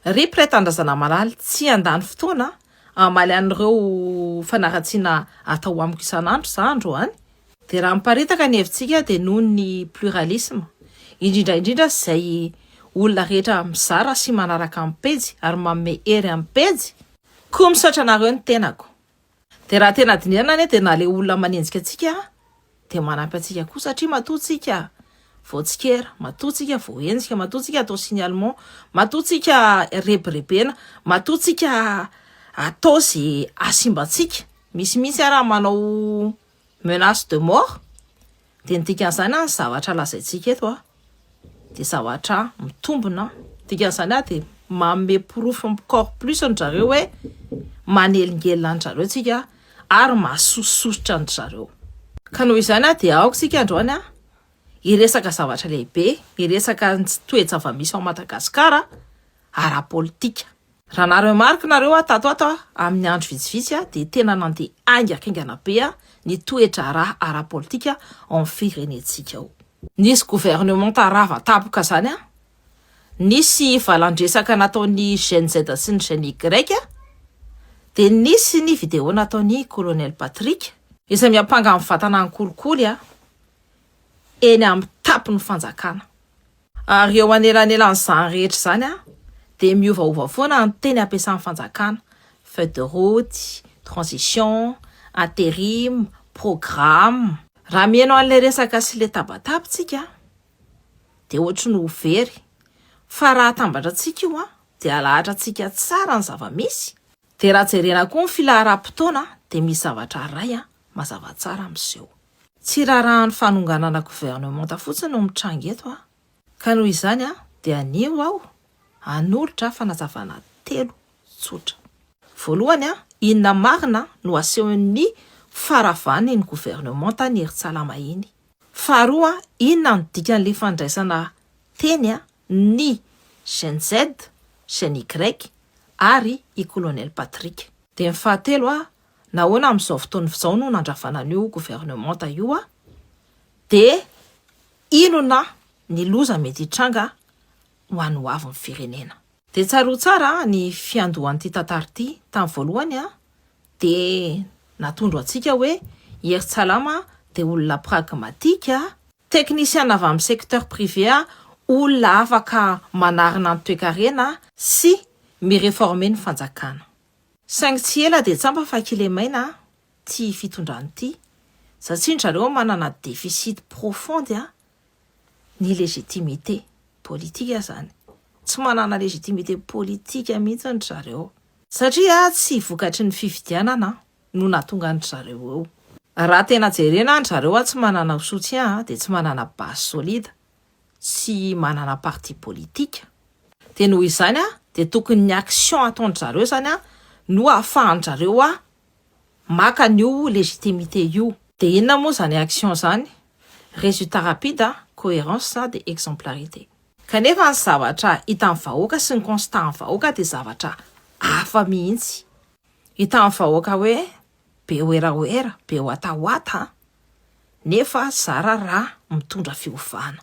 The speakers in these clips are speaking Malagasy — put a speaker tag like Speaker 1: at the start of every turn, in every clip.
Speaker 1: Ry mpiray tanindrazana malala, tsy handany fotoana hamaly an'ireo fanaratsiana atao amiko isan'andro za androany. Dia raha miparitaka ny hevitsika dia noho ny pluralisme, indrindra indrindra izay olona rehetra mizara sy manaraka amin'ny pejy ary manome hery amin'ny pejy. Koa misaotra anareo ny tenako. Dia raha tena dinihana anie dia na le olona manenjika antsika dia manampy antsika koa satria matoa tsika voatsikera, matoa tsika voaenjika, matoa tsika atao signalement, matoa tsika rebirebena, matoa tsika atao ze hasimba antsika, misy mihitsy ara manao menace de mort, dia ny dikan'izany ny zavatra lazaintsika eto a dia zavatra mitombina. Dikan'izany a dia manome porofo encore plus an-dry hoe manelingelina an-dry zareo tsika ary mahasososotra an-dry zareo. Ka noho izany a dia aoka tsika androany a hiresaka zavatra lehibe, hiresaka ny toe-java-misy ao Madagasikara ara-politika. Raha nareo marika nareo a tato ato a amin'ny andro vitsivitsy a dia tena nandeha haingakaingana be a ny toe-draharaha ara-politika ao amin'ny firenentsika ao. Nisy gouvernement rava tampoka zany a, nisy valan-dresaka nataon'ny Gen Z sy ny Gen Y, dia nisy ny vidéo nataon'ny colonel Patrick izay miampanga amin'ny vatana ny kolikoly a eny amin'ny tapon'ny fanjakana. Ary eo anelanelan'izany rehetra izany a dia miovaova foana ny teny ampiasan'ny fanjakana: feuille de route, transition, intérim, programme. Raha mihaino an'ilay resaka sy ilay tabataba tsika dia ohatry ny ho very, fa raha atambatra antsika io a dia alahatra antsika tsara ny zava-misy. Dia raha jerena koa ny filaharam-potoana dia misy zavatra iray a mazava tsara miseho. Tsy raharahan'ny fanonganana gouvernementa fotsiny no mitranga eto a. Ka noho izany a dia anio aho hanolotra fanazavana telo tsotra. Voalohany a, inona marina no asehon'ny faravany ny gouvernementa ny Herintsalama iny? Faharoa, inona no dikan'ilay fandraisana teny a ny Gen Z, Gen Y ary i colonel Patrick? Dia ny fahatelo a, nahoana amin'izao fotoana izao no nandravana an'io gouvernementa io a? Dia inona ny loza mety hitranga ho an'ny ho avin'ny firenena? Dia tsaroa tsara ny fiandohan'ity tantara ity. Tamin'ny voalohany a dia natondro antsika hoe Herintsalama dia olona pragmatique, technicien avy amin'ny secteur privé, olona afaka manarina ny toekarena sy miréformer ny fanjakana. Saingy tsy ela dia tsapa fa kilemaina ty fitondrany ity, satria zareo manana déficit profonde a ny légitimité politique zany. Tsy manana légitimité politique mihitsy ny zareo, satria tsy vokatry ny fifidianana no nahatonga an-dry zareo eo. Raha tena jerena an-dry zareo a tsy manana soutien, dia tsy manana base solide, tsy manana parti politique. Dia noho izany a dia tokony ny action ataon-dry zareo zany a no ahafahan-dry zareo a maka an'io légitimité io. Dia inona moa zany action zany? Résultat rapide, cohérence dia exemplarité. Kanefa ny zavatra hitan'ny vahoaka sy ny constat ny vahoaka dia zavatra hafa mihitsy. Hitan'ny vahoaka hoe be oeraoera, be oataoata, nefa zara raha mitondra fiovana.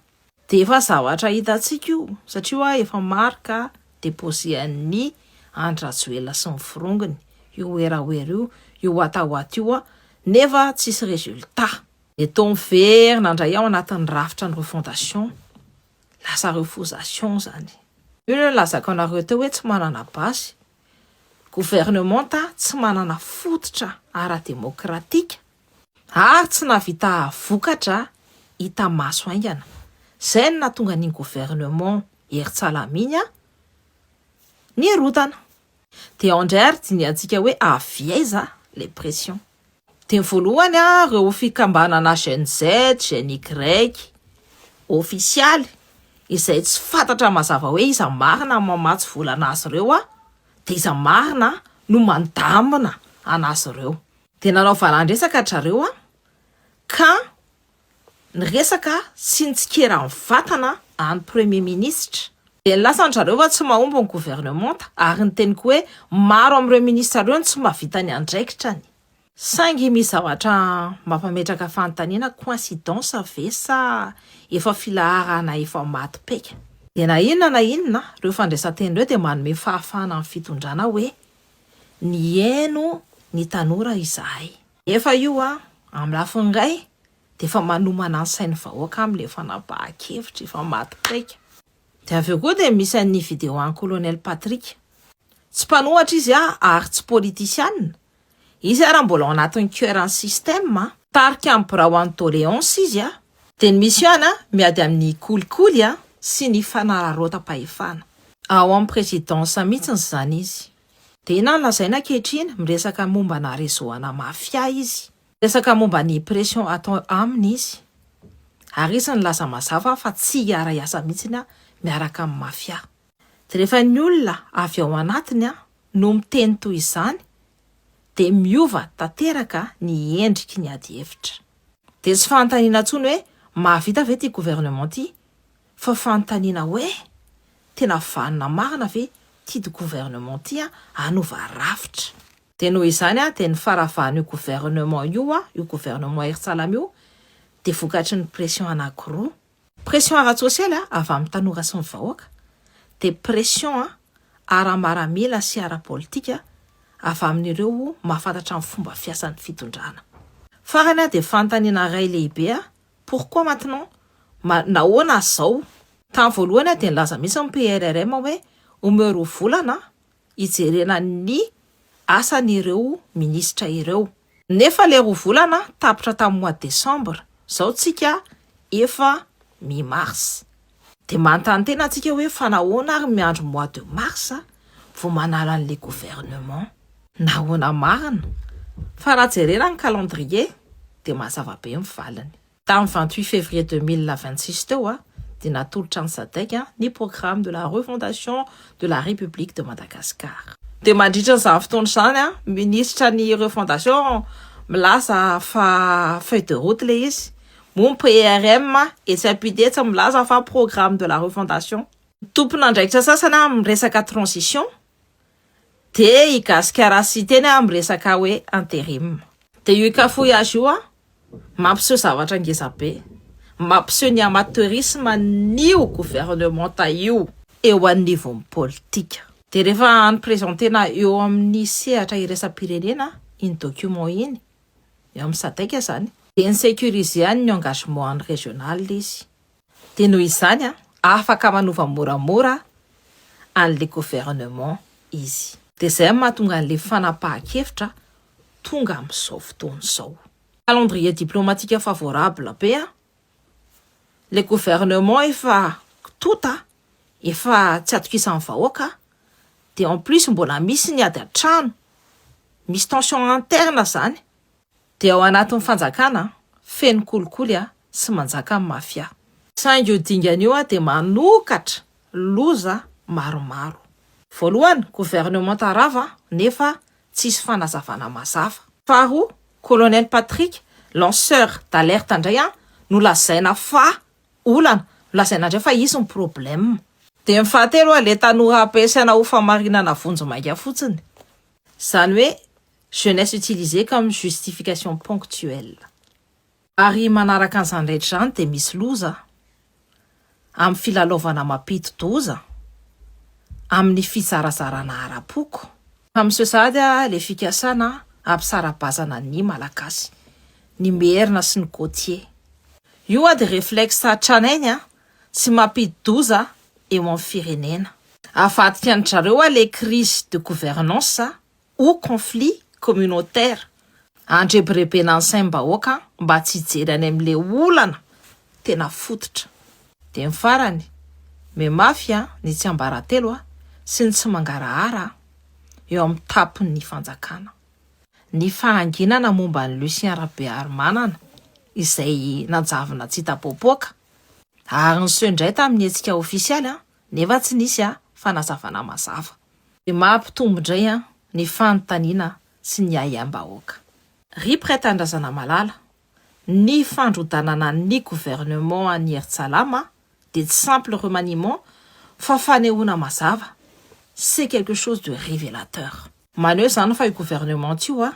Speaker 1: Dia efa zavatra hitantsika io, satria hoa efa marque déposé an'ny Andry Rajoelina sy ny forongony io oeraoera io, io oataoata io a, nefa tsisy résultat. Eto miverina indray ao anatin'ny rafitra ny refondation, lasa refosation zany. Io no lazako anareo teo hoe tsy manana base. Gouvernementa tsy manana fototra ara-demokratika ary tsy nahavita vokatra hita maso haingana. Izay no nahatonga an'iny gouvernement Herintsalama iny a nirotana. Dia ao indray ary dinihantsika hoe avy aiza les pressions. Dia ny voalohany a, ireo fikambanana Gen Z, Gen Y, ofisialy, izay tsy fantatra mazava hoe iza marina no mamatsy vola anazy ireo a, dia iza marina no mandamina anazy ireo. Dia nanao valan-dresaka ry zareo a, ka niresaka sy nitsikera ny vatana an'ny premier ministre. Dia nilaza ry zareo fa tsy mahomby ny gouvernementa ary niteniko hoe maro amin'ireo ministra ireo no tsy mahavita ny andraikitrany. Saingy misy zavatra mampametraka fanontaniana: coïncidence ve sa efa filaharana efa maty paika? Dia na inona na inona, ireo fandraisan-teny ireo dia manome fahafahana ny fitondrana hoe nihaino ny tanora izahay. Nefa io amin'ny lafiny iray dia efa manomana ny sain'ny vahoaka amin'ilay fanapahan-kevitra efa maty paika. Dia avy eo koa dia misy an'ny vidéo an'i Colonel Patrick. Tsy mpanohatra izy ary tsy politisiana. Izy ary mbola ao anatin'ny cœur ny système. Tarika amin'ny birao an'ny doléance izy. Dia ny mission miady amin'ny kolikoly sy ny fanararaotam-pahefana. Ao amin'ny présidence mihitsy izany izy. Dia inona no lazaina ankehitriny? Miresaka momba na réseau ana mafia izy. Miresaka momba ny pression atao aminy izy. Ary izy nilaza mazava fa tsy hiara-hiasa mihitsy miaraka amin'ny mafia. Dia rehefa ny olona avy ao anatiny no miteny toy izany dia miova tanteraka ny endriky ny ady hevitra. Dia tsy fanontaniana intsony hoe mahavita ve ity gouvernement ity fa fanontaniana hoe tena vanona marina ve ity gouvernement ity hanova rafitra. Dia noho izany dia ny faharavan'io gouvernement io, io gouvernement Herintsalama io dia vokatry ny pression anankiroa. Pression ara-tsosialy avy amin'ny tanora sy ny vahoaka, dia pression ara-maramila sy ara-politika avy amin'ireo mahafantatra ny fomba fiasan'ny fitondrana. Farany dia fanontaniana iray lehibe, pourquoi maintenant? Nahoana izao? Tamin'ny voalohany dia nilaza mihitsy ny PRRM hoe omeo 2 volana hijerena ny asan'ireo minisitra ireo. Nefa ilay 2 volana tapitra tamin'ny mois de décembre, izao tsika efa mi-mars. Dia manontany tena antsika hoe fa nahoana ary miandry mois de mars vao manala an'ilay gouvernement? Nahoana marina? Fa raha jerena ny calendrier dia mazava be ny valiny. Tamin'ny 28 février 2026 teo dia natolotra ny SADC ny programme de la refondation de la République de Madagascar. Dia mandritra izany fotoana izany, minisitra ny refondation milaza fa feuille de route ilay izy. Moa ny PRM etsy ampita etsy milaza fa programme de la refondation. Tompon'andraikitra sasany miresaka transition dia i Gasikara Siteny miresaka hoe intérim. Dia io cafouillage io mampiseho zavatra ngeza be, mampiseho ny amateurisme n'io gouvernement io eo anivon'ny politika. Dia rehefa niprésentena eo amin'ny sehatra iraisam-pirenena iny document iny, eo amin'ny SADC izany, dia nisécuriser ny engagement régional izy. Dia noho izany afaka manova moramora an'ilay gouvernement izy. Dia izay no mahatonga an'ilay fanapahan-kevitra tonga amin'izao fotoana izao. Calendrier diplomatique favorable be le gouvernement efa tota, efa tsy atokisan'ny vahoaka, dia en plus mbola misy ny ady an-trano, misy tension interne zany. Dia ao anatin'ny fanjakana feno kolikoly sy manjaka amin'ny mafia. Saingy io dingana io dia manokatra loza maromaro. Voalohany, gouvernement rava nefa tsisy fanazavana mazava. Faharoa, Colonel Patrick, lanceur d'alerte indray no lazaina fa olana, lazaina indray fa izy ny problème. Dia ny fahatelo, le tanora ampiasaina ho famarinana vonjy maika fotsiny. Izany hoe jeunesse utilisée comme justification ponctuelle. Ary manaraka an'izany rehetra izany dia misy loza amin'ny filalaovana mampidi-doza amin'ny fizarazarana ara-poko. Fa miseho sahady ilay fikasana hampisara-bazana ny Malagasy, ny Merina sy ny Côtier. Io dia réflexe tranainy sy mampidi-doza eo amin'ny firenena. Avadika an-dry zareo ilay crise de gouvernance ou conflit communautaire. Andrebirebena ny saim-bahoaka mba tsy hijery any amin'ilay olana tena fototra. Dia ny farany, mimafy ny tsiambaratelo sy ny tsy mangarahara eo amin'ny tampon'ny fanjakana. Ny fahanginana momba an'i Lucien Rabearimanana izay nanjavona tsy hita popoka ary niseho indray tamin'ny hetsika ofisialy nefa tsy nisy fanazavana mazava. Dia mampitombo indray ny fanontaniana sy ny ahiam-bahoaka. Ry mpiray tanindrazana malala, ny fandrodanana ny gouvernement an'i Herintsalama dia tsy simple remaniement fa fanehoana mazava, c'est quelque chose de révélateur. Maneho izany fa io gouvernement io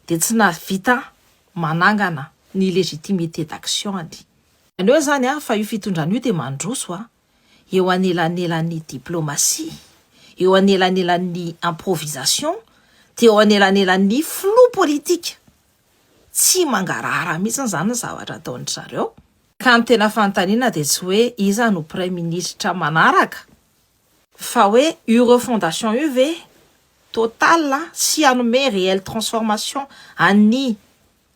Speaker 1: dia tsy nahavita manangana ny légitimité d'action-ny. Maneho izany fa io fitondrana io dia mandroso. Eo anelanelan'ny diplomatie, eo anelanelan'ny improvisation, de eo anelanelan'ny flou politique. Tsy mangarahara mihitsy zany ny zavatra ataon-dry zareo. Ka ny tena fanontaniana de tsy hoe iza no premier ministre manaraka, fa hoe io refondation io ve total sy hanome réelle transformation an'ny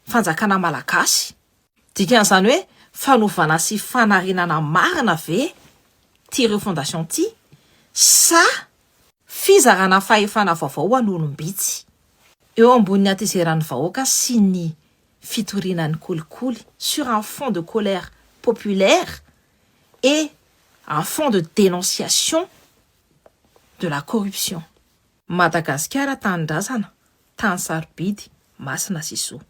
Speaker 1: fanjakana malagasy? Dikan'izany hoe fanovana sy fanarenana marina ve ty refondation ty, sa fizarana fahefana vaovao ho an'olom-bitsy eo ambonin'ny hatezeran'ny vahoaka sy ny fitoriana ny kolikoly, sur un fond de colère populaire et un fond de dénonciation de la corruption? Madagasikara tanindrazana, tany sarobidy, masina sy soa.